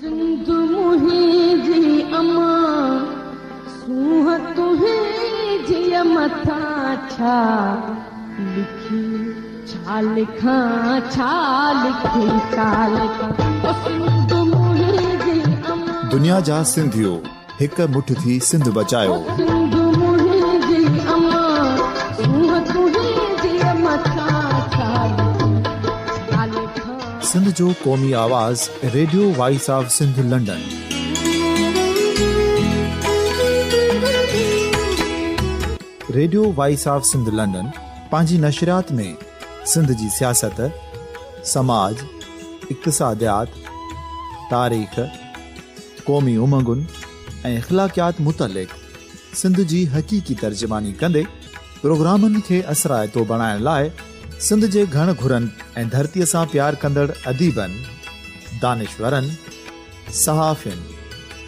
سنڌ منهنجي امان، سونهن تنهنجيء مٿان ڇا لکي، ڇا لکان، ڇا لکي، ڇا لکان، او سنڌ منهنجي امان. دنيا جا سنڌيو هڪ مٺ ٿي سنڌ بچايو. او سنڌ منهنجي امان، سونهن تنهنجيء مٿان ڇا لکي، ڇا لکان. سنڌ جو قومي آواز radio voice of Sindh London. Radio voice of Sindh London پنهنجي نشريات ۾ سنڌ جي سياست، سماج، اقتصاديات، تاريخ، قومي امنگن ۽ اخلاقيات متعلق سنڌ جي حقيقي ترجماني ڪندي پروگرامن کي اثرائتو بڻائڻ لاء سنڌ جي گهڻ گهرن ۽ ڌرتيء سان پيار ڪندڙ اديبن، دانشورن، صحافين،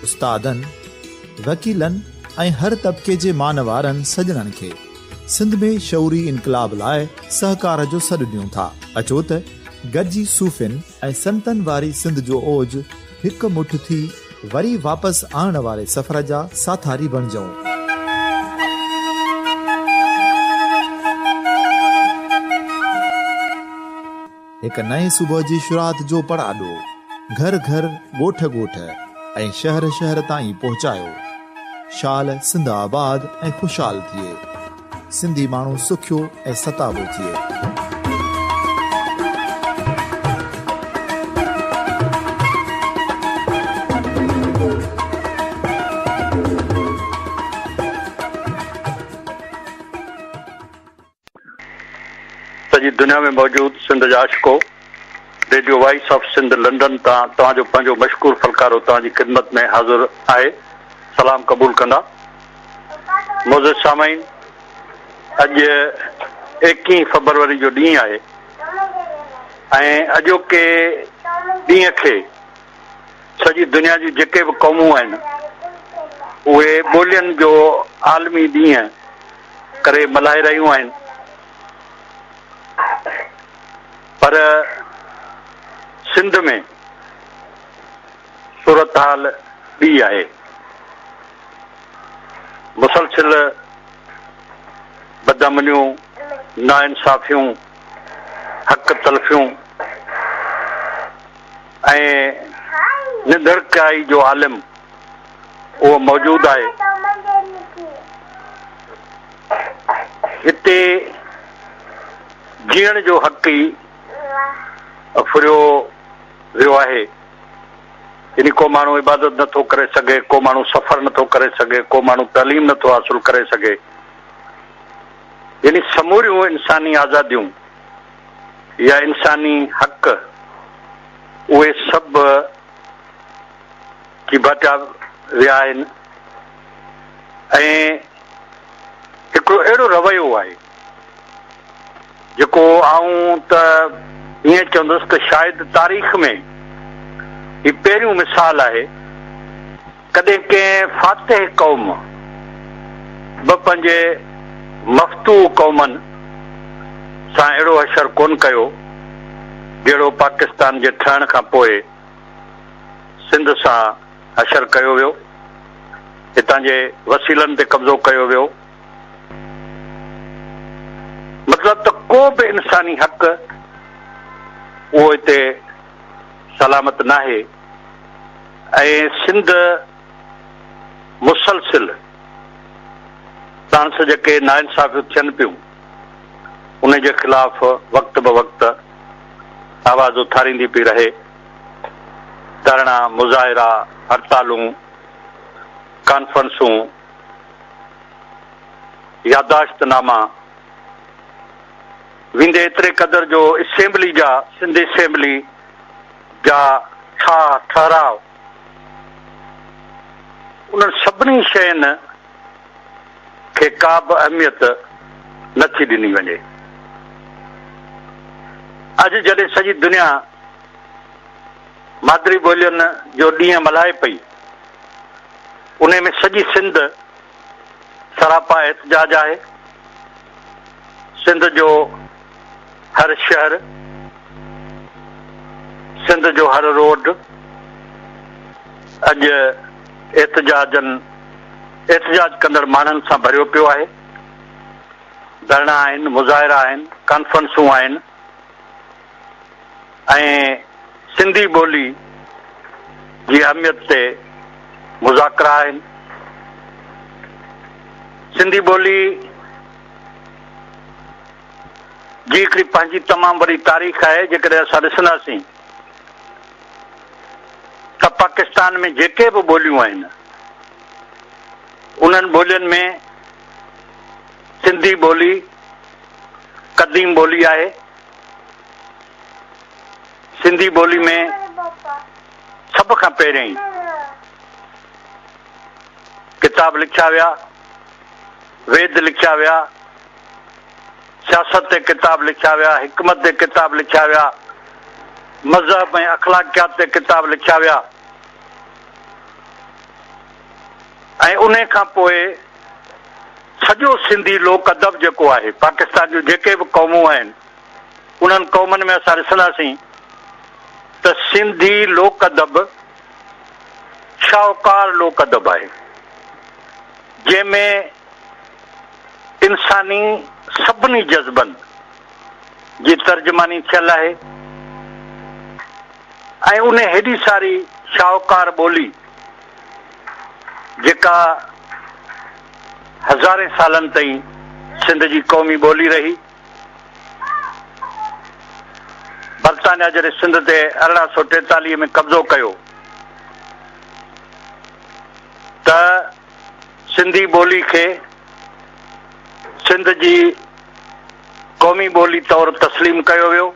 استادن، وڪيلن ۽ هر طبقي جي مان وارن سڄڻن کي سنڌ ۾ شعوري انقلاب لاء سهڪار جو سڏ ڏيون ٿا. اچو ته گڏجي صوفين ۽ سنتن واري سنڌ جو اوج هڪ مٺ ٿي وري واپس آڻڻ واري سفر جا ساٿاري بڻجون. هڪ نئين صبح جي شروعات جو پڙاڏو گهر گهر، ڳوٺ ڳوٺ ۽ شهر شهر تائين پهچايو. شال سنڌ آباد ۽ خوشحال ٿئي. سنڌي ماڻهو سکيو ۽ ستابو ٿئي. سڄي دنيا ۾ موجود سنڌ جا عاشقو، radio voice of Sindh London تان توهان جو پنهنجو مشڪور فلڪارو توهان جي خدمت ۾ حاضر آهي. سلام قبول ڪندا. معزز سامعين اڄ ايڪيهين فبروري جو ڏينهن آهي ۽ اڄوڪي ڏينهن کي سڄي دنيا جون جيڪي به قومون آهن اهي ٻولين جو عالمي ڏينهن ڪري ملهائي رهيون آهن پر سنڌ ۾ صورتحال ٻي آهي. مسلسل بدامنيون، ناانصافيون، حق تلفيون ۽ نڌڻڪائي جو عالم اهو موجود آهي. هتي جيئڻ جو حق ئي ڦريو ويو آهي. يعني ڪو ماڻهو عبادت نه ٿو ڪري سگهي، ڪو ماڻهو سفر نه ٿو ڪري سگهي، ڪو ماڻهو تعليم نه ٿو حاصل ڪري سگهي. يعني سموريون انساني آزاديون يا انساني حق اهي سڀ چيڀاٽيا ويا آهن ۽ هڪڙو اهڙو رويو آهي جيڪو آئون ته ائين چوندس ته شايد تاريخ ۾ هي پهريون مثال آهي ڪڏهن ڪنهن فاتح قوم به پنهنجي مفتوح قومن سان اهڙو حشر ڪونه ڪيو جهڙو پاڪستان جي ٺهڻ کان پوء سنڌ سان حشر ڪيو ويو، هتان جي وسيلن تي قبضو ڪيو ويو. مطلب ته ڪو به انساني حق اهو هتي سلامت ناهي ۽ سنڌ مسلسل ساڻس جيڪي ناانصافيون ٿين پيون ان جي خلاف وقت به وقت آواز اٿاريندي پئي رهي. ڌرڻا، مظاهرا، هڙتالون، ڪانفرنسون، يادداشت ناما، ويندي ايتري قدر جو اسيمبلي جا سنڌ اسيمبلي جا ٺاهه ٺهراء انهن سڀني شين کي ڪا به اهميت نه ٿي ڏني وڃي. اڄ جڏهن سڄي دنيا مادري ٻولين جو ڏينهن ملهائي پئي انهي ۾ سڄي سنڌ سراپا احتجاج آهي. سنڌ جو هر شهر، سنڌ جو هر روڊ، اڄ احتجاجن احتجاج ڪندڙ ماڻهن سان ڀريو پيو آهي. ڌرڻا آهن، مظاهرا آهن، ڪانفرنسون آهن ۽ سنڌي ٻولي جي اهميت تي مذاڪرا آهن. سنڌي ٻولي جي هڪڙي پنهنجي تمام وڏي تاريخ آهي، جيڪڏهن اسان ڏسنداسين ته پاڪستان ۾ جيڪي به ٻوليون آهن انهن ٻولين ۾ سنڌي ٻولي قديم ٻولي آهي. سنڌي ٻولي ۾ سڀ کان پهريائين ڪتاب لکيا ويا، ويد لکيا ويا، سياست تي ڪتاب لکيا ويا، حڪمت تي ڪتاب لکيا ويا، مذهب ۽ اخلاقيات تي ڪتاب لکيا ويا ۽ انهي کان پوء سڄو سنڌي لوڪ ادب جيڪو آهي، پاڪستان جون جيڪي به قومون آهن، انهن قومن ۾ اسان ڏسنداسين ته سنڌي لوڪ ادب شاهوڪار لوڪ ادب آهي، جنهن ۾ انساني سڀني جذبن جي ترجماني ٿيل آهي ۽ ان هيڏي ساري شاهوڪار ٻولي جيڪا هزارين سالن تائين سنڌ جي قومي ٻولي رهي. برطانيا جڏهن سنڌ تي 1843 ۾ قبضو ڪيو ته سنڌي ٻولي کي سنڌ جي قومي ٻولي طور تسليم ڪيو ويو.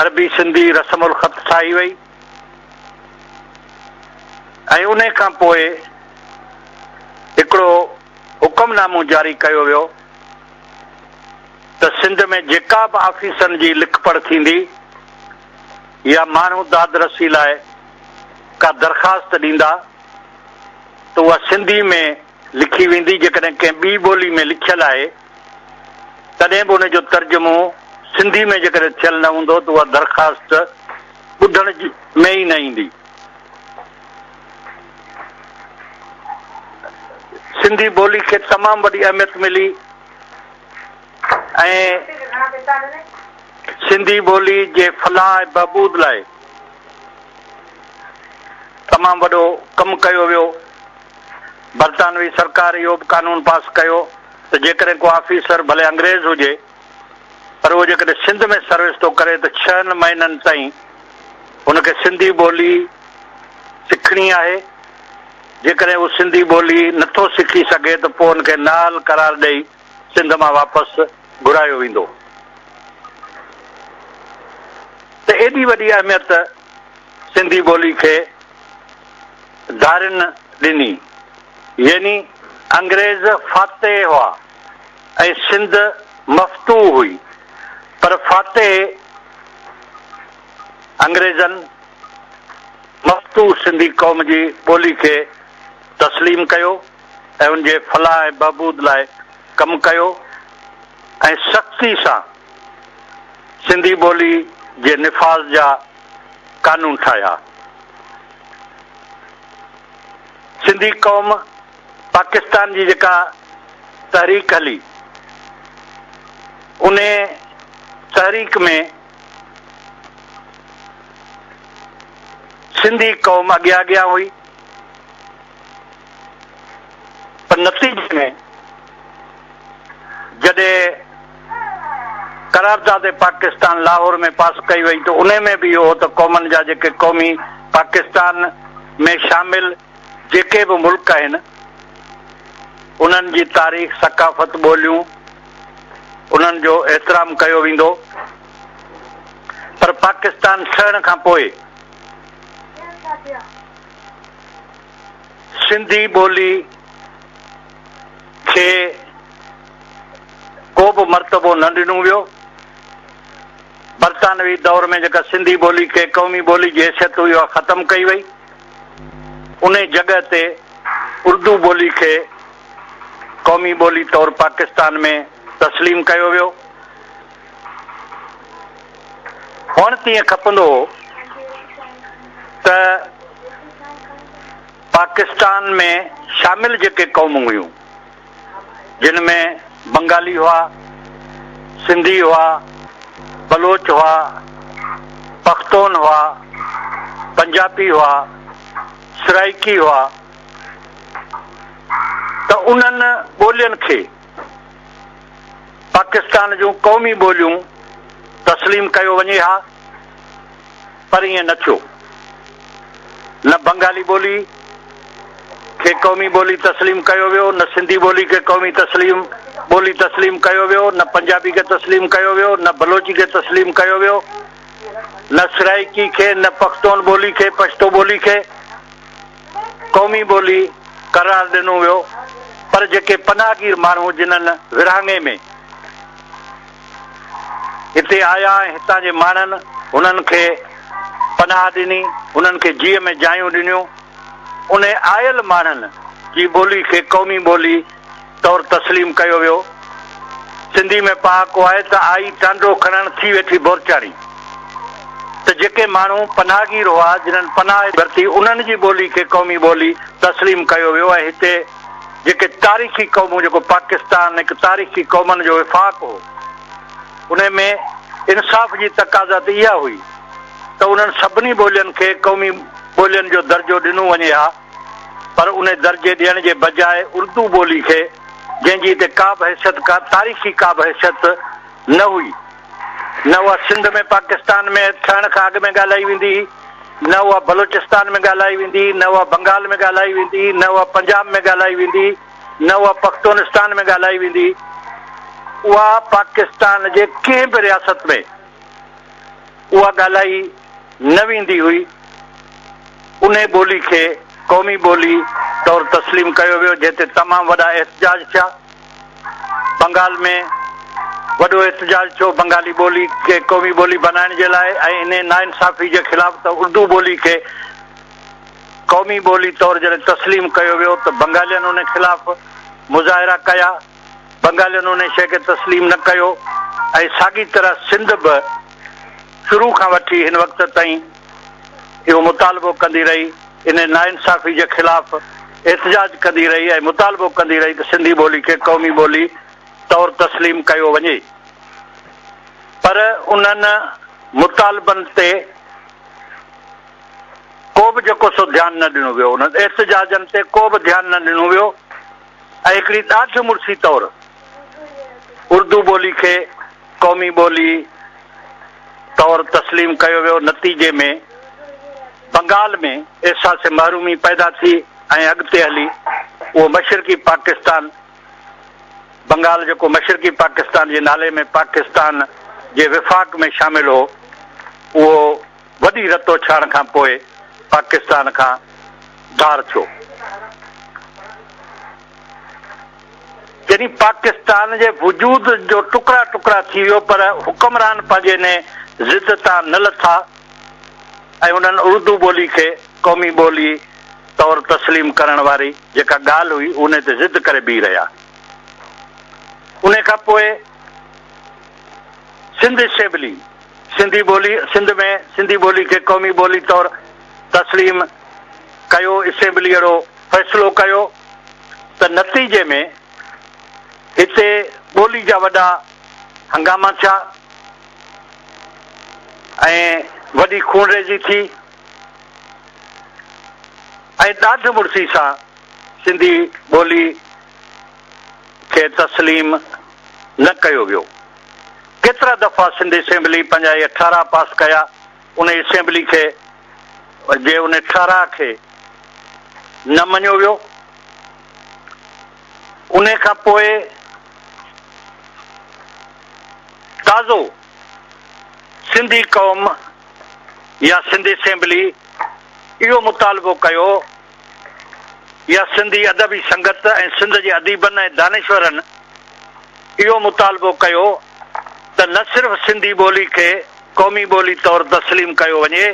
عربي سنڌي رسم الخط ٺاهي وئي ۽ انهي کان پوء هڪڙو حڪم نامو جاري ڪيو ويو ته سنڌ ۾ جيڪا به آفيسن جي لکپڙهه ٿيندي يا ماڻهو داد رسي لاء ڪا درخواست ڏيندا ته اها سنڌي ۾ لکي ويندي، جيڪڏهن ڪنهن ٻي ٻولي ۾ لکيل آهي تڏهن به ان جو ترجمو سنڌي ۾ جيڪڏهن ٿيل نه هوندو ته اها درخواست ٻڌڻ ۾ ئي نه ايندي. سنڌي ٻولي کي تمام وڏي اهميت ملي ۽ سنڌي ٻولي جي فلاح ۽ بهبود لاء تمام وڏو ڪم ڪيو ويو. برطانوي سرڪار اهو به قانون پاس ڪيو ته جيڪڏهن ڪو آفيسر ڀلي انگريز هجي پر اهو جيڪڏهن سنڌ ۾ سروس ٿو ڪري ته ڇهن مهينن تائين هن کي سنڌي ٻولي سکڻي آهي، جيڪڏهن هو سنڌي ٻولي نٿو سکي سگهي ته پوء هن کي نااهل قرار ڏئي سنڌ مان واپس گهرايو ويندو. ته ايڏي وڏي اهميت سنڌي ٻولي کي ڌارين ڏني، يعني انگريز فاتح هئا ۽ سنڌ مفتوح هئي، پر فاتح انگريزن مفتوح سنڌي قوم جي ٻولي کي تسليم ڪيو ۽ ان جي فلاح ۽ بهبود لاء ڪم ڪيو ۽ سختي سان سنڌي ٻولي جي نفاذ جا قانون ٺاهيا. سنڌي قوم پاڪستان جي جيڪا تحريڪ هلي انهي تحريڪ ۾ سنڌي قوم اڳيان اڳيان هئي پر نتيجي ۾ جڏهن قرارداد پاڪستان لاهور ۾ پاس ڪئي وئي ته انهي ۾ به اهو هو ته قومن جا جيڪي قومي پاڪستان ۾ شامل جيڪي به ملڪ آهن انهن جي تاريخ، ثقافت، ٻوليون انهن جو احترام ڪيو ويندو پر پاڪستان ٺهڻ کان پوء سنڌي ٻولي کي ڪو به مرتبو نه ڏنو ويو. برطانوي دور ۾ جيڪا سنڌي ٻولي کي قومي ٻولي جي حيثيت هئي اها ختم ڪئي وئي. انهي جڳهه تي اردو ٻولي کي قومي ٻولي طور پاڪستان ۾ تسليم ڪيو ويو. هئڻ تيئن کپندو هو ته. ته پاڪستان ۾ شامل جيڪي قومون هيون، جن ۾ بنگالي هئا، سنڌي هئا، بلوچ هئا، پختون هئا، پنجابي هئا، سرائيڪي هئا ته انهن ٻولين کي پاڪستان جون قومي ٻوليون تسليم ڪيو وڃي ها پر ائين نه ٿيو. نه بنگالي ٻولي کي قومي ٻولي تسليم ڪيو ويو، نه سنڌي ٻولي کي قومي تسليم ٻولي تسليم ڪيو ويو، نه پنجابي کي تسليم ڪيو ويو، نه بلوچي کي تسليم ڪيو ويو، نه سرائيڪي کي، نه پختون ٻولي کي، پشتو ٻولي کي قومي ٻولي قرار ڏنو ويو، پر جيڪي پناهگير ماڻهو جنھن ورهاڱي ۾ هتي آيا ۽ هتان جي ماڻهن هنن کي پناهه ڏني، هنن کي جيء ۾ جايون ڏنيون، انهي آيل ماڻهن جي ٻولي کي قومي ٻولي طور تسليم ڪيو ويو. سنڌي ۾ پهاڪو آهي ته آئي ٽانڊو کڻڻ ٿي ويٺي بورچاڻي. ته جيڪي ماڻهو پناهگير هئا، جنھن پناهه ورتي، انهن جي ٻولي کي قومي ٻولي تسليم ڪيو ويو ۽ هتي جيڪي تاريخي قومون جيڪو پاڪستان هڪ تاريخي قومن جو وفاق هو، انهي ۾ انصاف جي تقاضا ته اها هئي ته انهن سڀني ٻولين کي قومي ٻولين جو درجو ڏنو وڃي ها، پر انهي درجي ڏيڻ جي بجاء اردو ٻولي کي جنهن جي هتي ڪابه حيثيت ڪا تاريخي ڪابه حيثيت نه هئي، نه اها سنڌ ۾ پاڪستان ۾ ٺهڻ کان اڳ ۾ ڳالهائي ويندي هئي، نه اها بلوچستان ۾ ڳالهائي ويندي هئي، نه اها بنگال ۾ ڳالهائي ويندي هئي، نه اها پنجاب ۾ ڳالهائي ويندي هئي، نه اها پختونستان ۾ ڳالهائي ويندي هئي. اها پاڪستان جي ڪنهن به رياست ۾ اها ڳالهائي نه ويندي هئي. انهي ٻولي کي قومي ٻولي طور تسليم ڪيو ويو، جنهن تي تمام وڏا احتجاج ٿيا. بنگال ۾ وڏو احتجاج ٿيو بنگالي ٻولي کي قومي ٻولي بنائڻ جي لاء ۽ انهي ناانصافي جي خلاف ته اردو ٻولي کي قومي ٻولي طور جڏهن تسليم ڪيو ويو ته بنگالين انهي خلاف مظاهرا ڪيا، بنگالين انهي شيء کي تسليم نه ڪيو ۽ ساڳي طرح سنڌ به شروع کان وٺي هن وقت تائين اهو مطالبو ڪندي رهي، انهي ناانصافي جي خلاف احتجاج ڪندي رهي ۽ مطالبو ڪندي رهي ته سنڌي ٻولي کي قومي ٻولي طور تسليم ڪيو وڃي پر انهن مطالبن تي ڪو به جيڪو سو ڌيان نه ڏنو ويو، انهن احتجاجن تي ڪو به ڌيان نه ڏنو ويو ۽ هڪڙي ڏاڍ مڙسي طور اردو ٻولي کي قومي ٻولي طور تسليم ڪيو ويو، نتيجي ۾ بنگال ۾ احساس محرومي پيدا ٿي ۽ اڳتي هلي اهو مشرقي پاڪستان، بنگال جيڪو مشرقي پاڪستان جي نالي ۾ پاڪستان جي وفاق ۾ شامل هو، اهو وڏي رتوڇاڻ کان پوء پاڪستان کان ڌار ٿيو. يعني پاڪستان جي وجود جو ٽڪرا ٽڪرا ٿي ويو پر حڪمران پنهنجي انهي ضد تان نه لٿا ۽ انهن اردو ٻولي کي قومي ٻولي طور تسليم ڪرڻ واري جيڪا ڳالهه هئي انهي تي ضد ڪري بيهي رهيا. انهي کان پوء سنڌ اسيمبلي سنڌي ٻولي سنڌ ۾ سنڌي ٻولي کي قومي ٻولي طور تسليم ڪيو اسيمبلي اهڙو فيصلو ڪيو ته نتيجي ۾ هتي ٻولي جا وڏا هنگاما ٿيا ۽ وڏي خونريزي ٿي ۽ ڏاڍ مڙسي سان سنڌي ٻولي کي تسليم نه ڪيو ويو. ڪيترا دفعا سنڌ اسيمبلي پنهنجا اهي ٺهراء پاس ڪيا، انهي اسيمبلي کي جي انهي ٺهراء کي نه مڃيو ويو. انهي کان پوء تازو سنڌي قوم يا سنڌ اسيمبلي اهو مطالبو ڪيو يا سنڌي ادبي سنگت ۽ سنڌ جي اديبن ۽ دانشورن اهو مطالبو ڪيو ته نه صرف سنڌي ٻولي کي قومي ٻولي طور تسليم ڪيو وڃي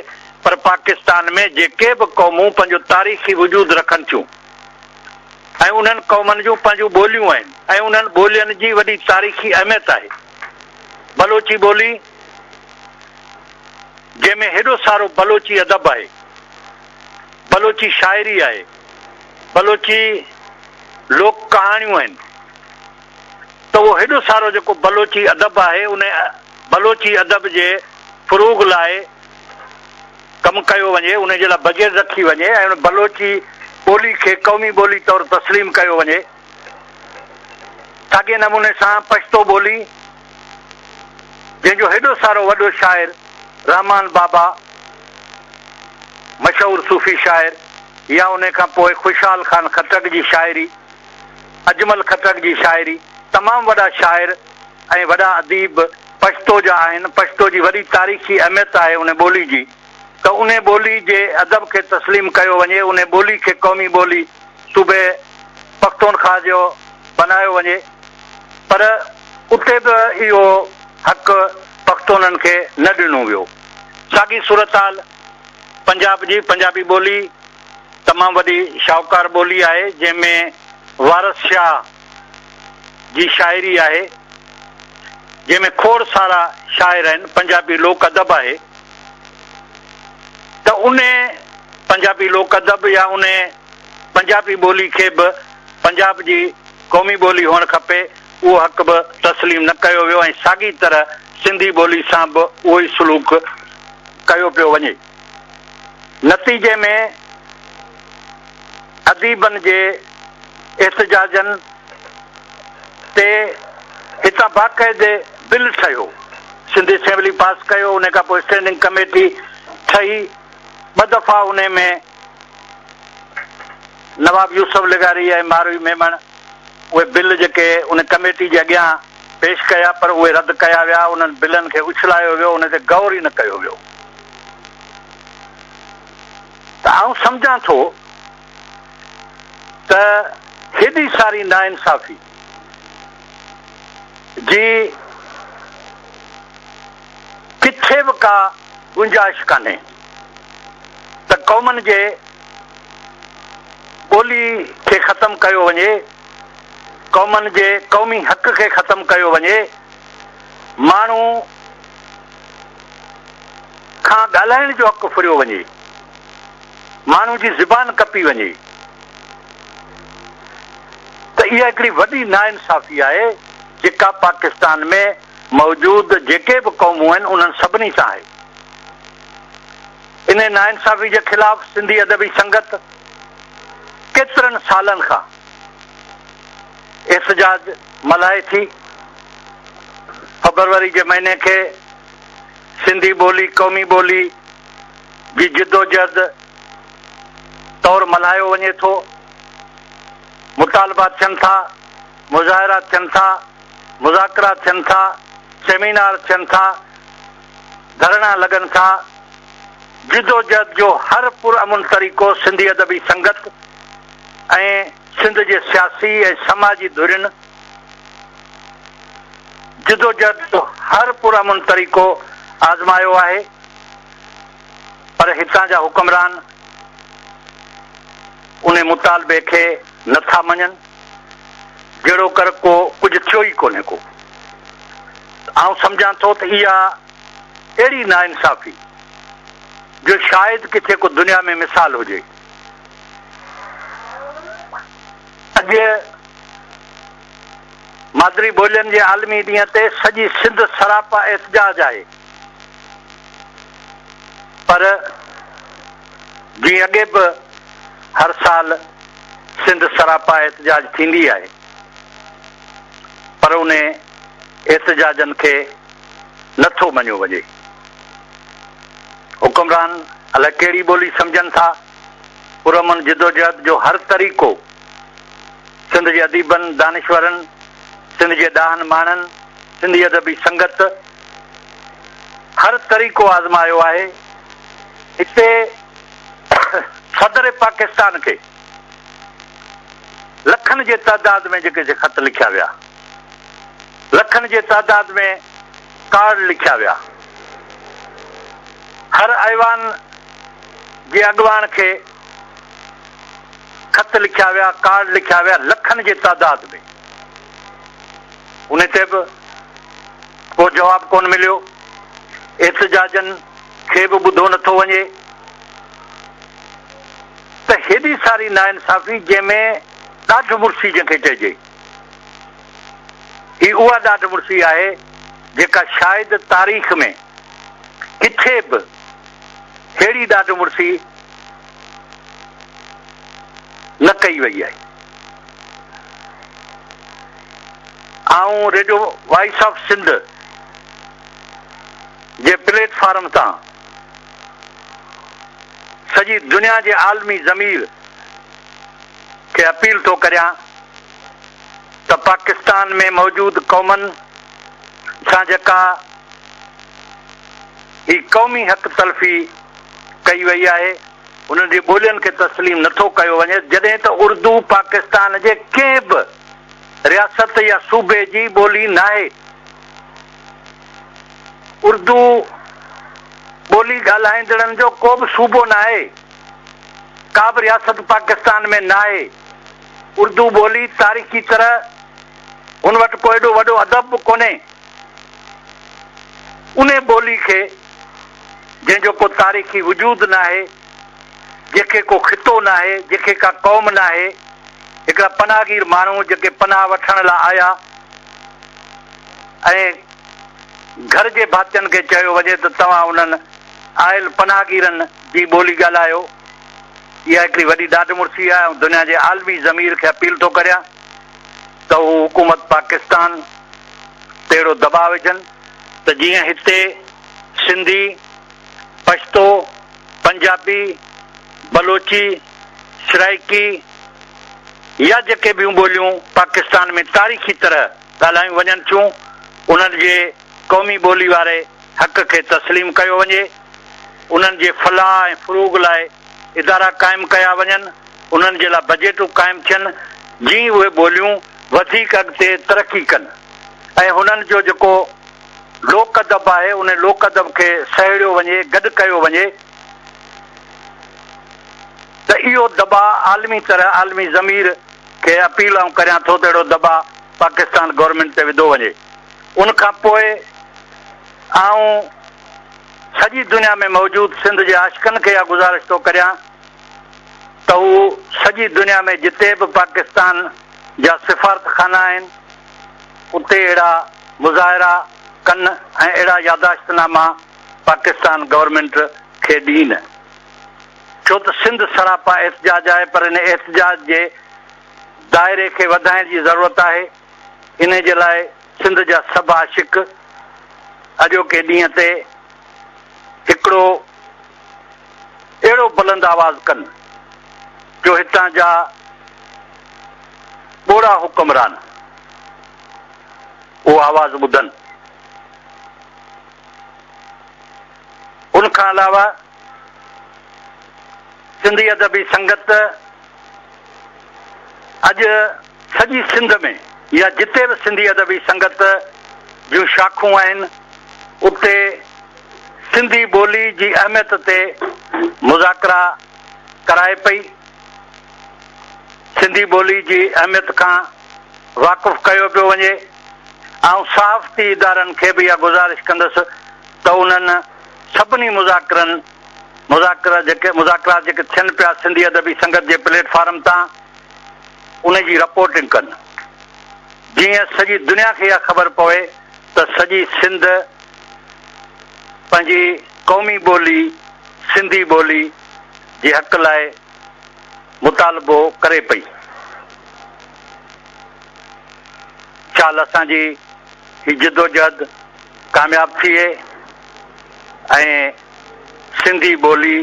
پر پاڪستان ۾ جيڪي به قومون پنهنجو تاريخي وجود رکن ٿيون ۽ انهن قومن جون پنهنجون ٻوليون آهن ۽ انهن ٻولين جي وڏي تاريخي اهميت آهي. بلوچي ٻولي جنهن ۾ هيڏو سارو بلوچي ادب آهي. بلوچي شاعري آهي، بلوچي لوڪ ڪهاڻيون آهن ته اهو هيڏو سارو جيڪو بلوچي ادب آهي ان بلوچي ادب جي فروغ لاء ڪم ڪيو وڃي، ان جي لاء بجيٽ رکي وڃي ۽ ان بلوچي ٻولي کي قومي ٻولي طور تسليم ڪيو وڃي. ساڳئي نموني سان پشتو ٻولي جنهن جو هيڏو سارو وڏو شاعر رحمان بابا مشهور صوفي شاعر يا ان کان پوء خوشحال خان خٽڪ جي شاعري، اجمل خٽڪ جي شاعري تمام وڏا شاعر ۽ وڏا اديب پشتو جا آهن، پشتو جي وڏي تاريخي اهميت آهي ان ٻولي جي ته ان ٻولي جي ادب کي تسليم ڪيو وڃي، ان ٻولي کي قومي ٻولي صوبي پختونخواهه جو بنايو وڃي پر اتي به اهو حق پختونن کي نه ڏنو ويو. ساڳي صورتحال پنجاب جي، پنجابي ٻولي تمام وڏي شاهوڪار ٻولي آهي جنهن ۾ وارث شاهه جي شاعري آهي جنهن ۾ کوڙ سارا شاعر آهن، پنجابي لوڪ ادب آهي ته ان پنجابي لوڪ ادب يا ان پنجابي ٻولي کي به پنجاب جي قومي ٻولي هئڻ کپي اهو حق به تسليم نه ڪيو ويو ۽ ساڳي طرح سنڌي ٻولي سان به اهو ئي سلوڪ ڪيو پيو وڃي. نتيجي ۾ اديبن جي احتجاجن تي هتان باقاعدي بل ٺهيو، سنڌ اسيمبلي پاس ڪيو، ان کان پوء اسٽينڊنگ ڪميٽي ٺهي، ٻه دفعا انهي ۾ نواب يوسف لغاري ۽ ماروي ميمڻ اهي بل جيڪي ان ڪميٽي جي اڳيان پيش ڪيا پر اهي رد ڪيا ويا، انهن بلن کي اڇلايو ويو، ان تي غور ئي نه ڪيو ويو. ته آئون سمجهان ٿو ته هيڏي ساري ناانصافي جي ڪٿي به ڪا گنجائش ڪانهي ته قومن جي ٻولي کي ختم ڪيو وڃي، قومن جي قومي حق کي ختم ڪيو وڃي، ماڻهو کان ڳالهائڻ جو حق ڦريو وڃي، ماڻهو جي زبان ڪپي وڃي ته اها هڪڙي وڏي ناانصافي آهي جيڪا پاڪستان ۾ موجود جيڪي به قومون آهن انهن سڀني سان آهي. انهي ناانصافي جي خلاف سنڌي ادبي سنگت ڪيترن سالن کان احتجاج ملهائي ٿي. فبروري جي مهيني کي سنڌي ٻولي قومي ٻولي جي جدوجهد طور ملهايو وڃي ٿو. مطالبا ٿين ٿا، مظاهرا ٿين ٿا، مذاڪرا ٿين ٿا، سيمينار ٿين ٿا، ڌرڻا لڳن ٿا. جدوجهد جو هر پرامن طريقو سنڌي ادبي سنگت ۽ سنڌ جي سياسي ۽ سماجي ڌرين جدوجهد جو هر پرامن طريقو آزمايو آهي پر هتان جا حڪمران انهي مطالبي کي نه ٿا مڃن جهڙوڪر ڪو ڪجهه ٿيو ئي ڪونهي ڪو. آئون سمجهان ٿو ته اها اهڙي ناانصافي جو شايد ڪٿي ڪو دنيا ۾ مثال هجي. اڄ مادري ٻولين جي عالمي ڏينهن تي سڄي سنڌ سراپا احتجاج آهي پر جيئن اڳي به هر سال سنڌ سراپا احتجاج ٿيندي آهي پر انهي احتجاجن کي نه ٿو مڃيو وڃي. حڪمران الائي ڪهڙي ٻولي سمجهن ٿا. پرامن جدوجهد جو هر طريقو سنڌ جي اديبن، دانشورن، سنڌ جي ڏاهن ماڻهن، سنڌي ادبي سنگت هر طريقو آزمايو آهي. هتي صدر پاڪستان کي لکن جي تعداد ۾ جيڪي سي خط لکيا ويا. لکن جي تعداد ۾ ڪارڊ لکيا ويا. هر ايوان جي اڳواڻ کي خط لکيا ويا، ڪارڊ لکيا ويا لکن جي تعداد ۾. ان تي به ڪو جواب ڪونه مليو. احتجاجن کي به ٻڌو نٿو وڃي. ته هيڏي ساري ناانصافي جنهن ۾ ڏاڍ مڙسي جنهن کي چئجي، هي اها ڏاڍ مڙسي آهي جيڪا شايد تاريخ ۾ ڪٿي به ههڙي ڏاڍ مڙسي نه ڪئي وئي آهي. آئون ريڊيو وائس آف سنڌ جي پليٽ فارم تان سڄي دنيا جي عالمي ضمير کي اپيل ٿو ڪريان ته پاڪستان ۾ موجود قومن سان جيڪا هي قومي حق تلفي ڪئي وئي آهي، انهن جي ٻولين کي تسليم نه ٿو ڪيو وڃي، جڏهن ته اردو پاڪستان جي ڪنهن به رياست يا صوبي جي ٻولي ناهي. اردو ٻولي ڳالهائيندڙن جو ڪو به صوبو ناهي، ڪا به رياست پاڪستان ۾ ناهي. اردو ٻولي تاريخي طرح هن وٽ ڪو ايڏو وڏو ادب به ڪونهي. انهي ٻولي کي جنهن جو ڪو تاريخي وجود ناهي، جنهن کي ڪو خطو ناهي، جنهن کي ڪا قوم ناهي، هڪڙا پناهگير ماڻهو جيڪي پناهه وٺڻ لاء آيا ۽ گهر جي ڀاتين کي چيو وڃي ته توهان انهن آيل پناهگيرن جي ٻولي ڳالهايو، اها هڪڙي وڏي ڏاڍ مڙسي آهي. آئون دنيا جي عالمي ضمير کي اپيل ٿو ڪريان ته هو حڪومت پاڪستان تي اهڙو دٻاء وجهن ته جيئن هتي سنڌي، پشتو، پنجابي، بلوچي، سرائيڪي يا جيڪي ٻيون ٻوليون پاڪستان ۾ تاريخي طرح ڳالهايون وڃن ٿيون، انهن جي قومي ٻولي واري حق کي تسليم ڪيو وڃي، انهن جي فلاح ۽ فروغ لاء ادارا قائم ڪيا وڃن، انهن جي لاء بجيٽون قائم ٿين، جيئن اهي ٻوليون وڌيڪ اڳتي ترقي ڪن ۽ هنن جو جيڪو لوڪ ادب آهي، ان لوڪ ادب کي سهيڙيو وڃي، گڏ ڪيو وڃي ته اهو دٻاء عالمي طرح عالمي ضمير کي اپيل آئون ڪريان ٿو ته اهڙو دٻاء پاڪستان گورنمينٽ تي وڌو وڃي. ان کان پوء آئون سڄي دنيا ۾ موجود سنڌ جي عاشقن کي اها گذارش ٿو ڪريان ته هو سڄي دنيا ۾ جتي به پاڪستان جا سفارتخانا آهن اتي اهڙا مظاهرا ڪن ۽ اهڙا ياداشت ناما پاڪستان گورنمينٽ کي ڏين ڇو ته سنڌ سراپا احتجاج آهي پر ان احتجاج جي دائري کي وڌائڻ جي ضرورت آهي انهي جي لاء سنڌ جا سڀ عاشق اڄوڪي ڏينهن تي هڪڙو اهڙو بلند آواز ڪن جو هتان جا ٻوڙا حڪمران اهو آواز ٻڌن. ان کان علاوه سنڌي ادبي سنگت اڄ سڄي سنڌ ۾ يا جتي به سنڌي ادبي سنگت جون شاخون آهن اتي سنڌي ٻولي جي اهميت تي مذاڪرا ڪرائي پئي. سنڌي ٻولي جي اهميت کان واقف ڪيو پيو وڃي. آئون صحافتي ادارن کي به اها گذارش ڪندس ته انهن سڀني مذاڪرن مذاڪره جيڪي مذاڪرات جيڪي ٿين پيا سنڌي ادبي سنگت جي پليٽ فارم تان ان جي رپورٽنگ ڪن جيئن سڄي دنيا کي اها خبر پوي ته سڄي سنڌ پنهنجي قومي ٻولي سنڌي ٻولي جي حق لاء مطالبو ڪري پئي. شال اسان جي هي جدوجهد ڪامياب ٿئي ۽ سنڌي ٻولي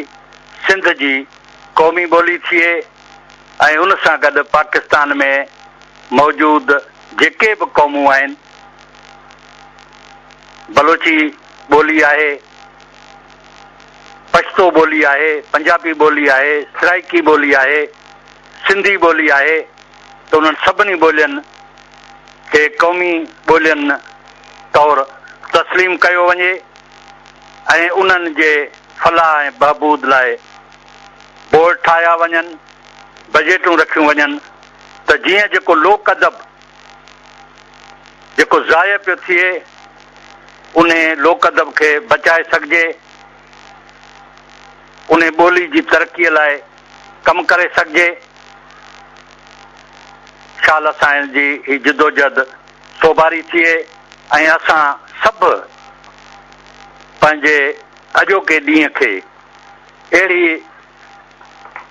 سنڌ جي قومي ٻولي ٿئي ۽ ان سان گڏ پاڪستان ۾ موجود جيڪي به قومون آهن، بلوچي ٻولي آهي، پشتو ٻولي آهي، پنجابي ٻولي آهي، سرائيڪي ٻولي آهي، سنڌي ٻولي آهي ته انهن سڀني ٻولين کي قومي ٻولين طور تسليم ڪيو وڃي ۽ انهن جي فلاح ۽ بهبود لاء بورڊ ٺاهيا وڃن، بجيٽون رکيون وڃن ته جيئن جيڪو لوڪ ادب جيڪو ضايع پيو ٿئي انهي لوڪ ادب کي بچائي سگهجي، انهي ٻولي جي ترقي لاء. ڪم ڪري سگهجي. شال اسان جي هي جدوجهد سوڀاري ٿئي ۽ اسان سڀ پنهنجي اڄوڪي ڏينهن کي اهڙي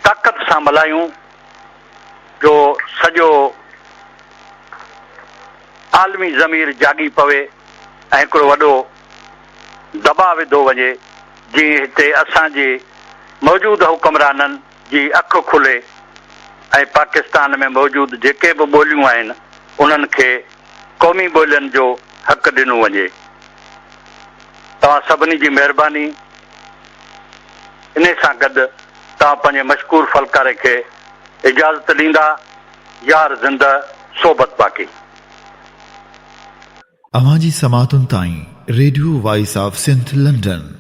طاقت سان ملهايون جو سڄو عالمي ضمير جاڳي پوي ۽ هڪڙو وڏو دٻاء وڌو وڃي جيئن هتي اسان جي موجوده حڪمرانن جي اک کلي ۽ پاڪستان ۾ موجود جيڪي به ٻوليون آهن انهن کي قومي ٻولين جو حق ڏنو وڃي. توهان سڀني جي مهرباني. انهي سان گڏ توهان پنهنجي مشڪور فلڪاري کي اجازت ڏيندا. يار زنده صحبت باقي. اوهان جي سماعتن تائين radio voice of Sindh London.